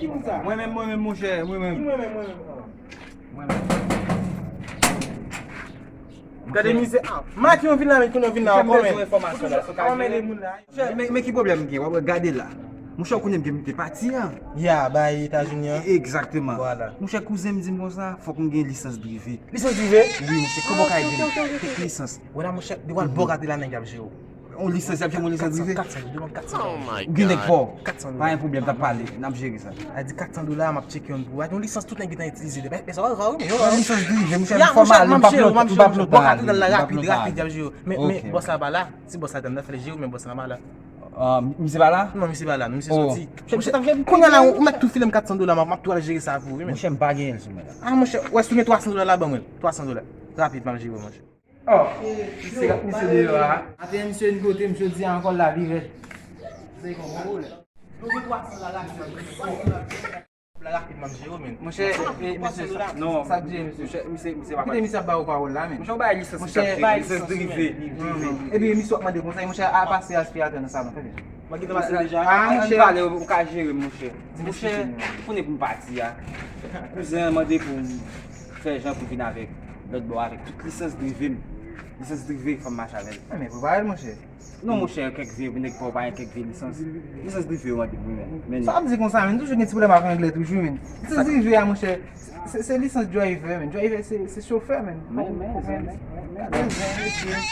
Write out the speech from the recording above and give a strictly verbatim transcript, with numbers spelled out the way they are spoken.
Mwen menm, mwen menm, monchè, mwen menm. Mwen menm, mwen menm. Mwen menm. Gade mizè. Mak yon vin la, men konnen yon vin la, Monchè, ankò, m bezwen men. enfòmasyon la, sou ka Anmède jere. Moun la. Monchè, men, men ki pwoblèm m gen? W ap gade la. Monchè, w konnen m gen m gen pati a. Ya, bay Etazini an. Egzakteman. Vwala. Monchè, kouzen m di m konsa, fòk m gen lisans drive. Lisans drive? Wi, monchè, kòman w ka ede m? Kèk lisans. Wè la, monchè, depi w al bò gade la, nèg y ap jere w. On lisans, y ap fè m on lisans drive? Kat san, yo demann kat san dola. Ou gen nèg pa w? Kat san Pa dola. gen pwoblèm, n ap pale, n ap jere sa. A di kat san dola, m ap tcheke yon pou. A di yon lisans tout nèg gentan itilize. Depi, men sa va, va, wi, men yo, Yon lisans drive, monchè, Ya, m fè monchè, mal, m m ap pa jere w, m ap plonte, m jere pa w, plonte bò nan gade la, la m pa rapid, plonte nan rapid, y la. ap jere w. Men, Ok. Men bòs la pa la, si bòs la te nan, fè l jere w, men bòs la pa la. Ah, misye pa la? Non, misye pa la, non, misye Oh. soti. Monchè, t ap fè m Kounye a la, kounye a. Ou mèt tou file m kat san dola, m ap, m ap tou al jere sa pou ou, wi, men. Monchè, m pa gen l sou mwen la. Ah, monchè, wè, si w gen twa san dola la, ban mwen l. Twa san dola. Rapid, m ap jere w, monchè. Oh, misye, misye deyò a. Atè misye yon kote, misye di ankò la, li rèd. Se yon gwo pwoblèm. Nou gen twa san dola la, la rapid, m ap jere w, men. Monchè, e, mesye, sa, non, Sa k di, mesye? Monchè, misye, misye pa Kite misye ap ba ou pawòl la, men. Monchè, ou bay lisans, Monchè, misye, bay lisans lisans, drive. Non, non. Epi misye w ap mande konsèy, monchè, a pase aspiratè nan salon, fè byen. Mwen gentan pase deja. Ah, An monchè. Pale, ou ka jere, monchè. Di Monchè, mesye. Konnen pou m pati a. Kouzen an mande pou m fè jan pou vin avèk lòt bò avèk tout lisans drive m. Lisans drive, fò m mache avè l. Ah, men prepare l, monchè. Non, monchè, kèk vye, nèg pa w pa gen kèk vye lisans. Lisans drive yo mande pou mwen. Men Sa ap di konsa, men toujou gen ti pwoblèm avèk anglè toujou, men. Lisans drive a, monchè, se, se lisans driver, men. Driver, se, se chofè, men. Men, men, men, men, men, men, men, men.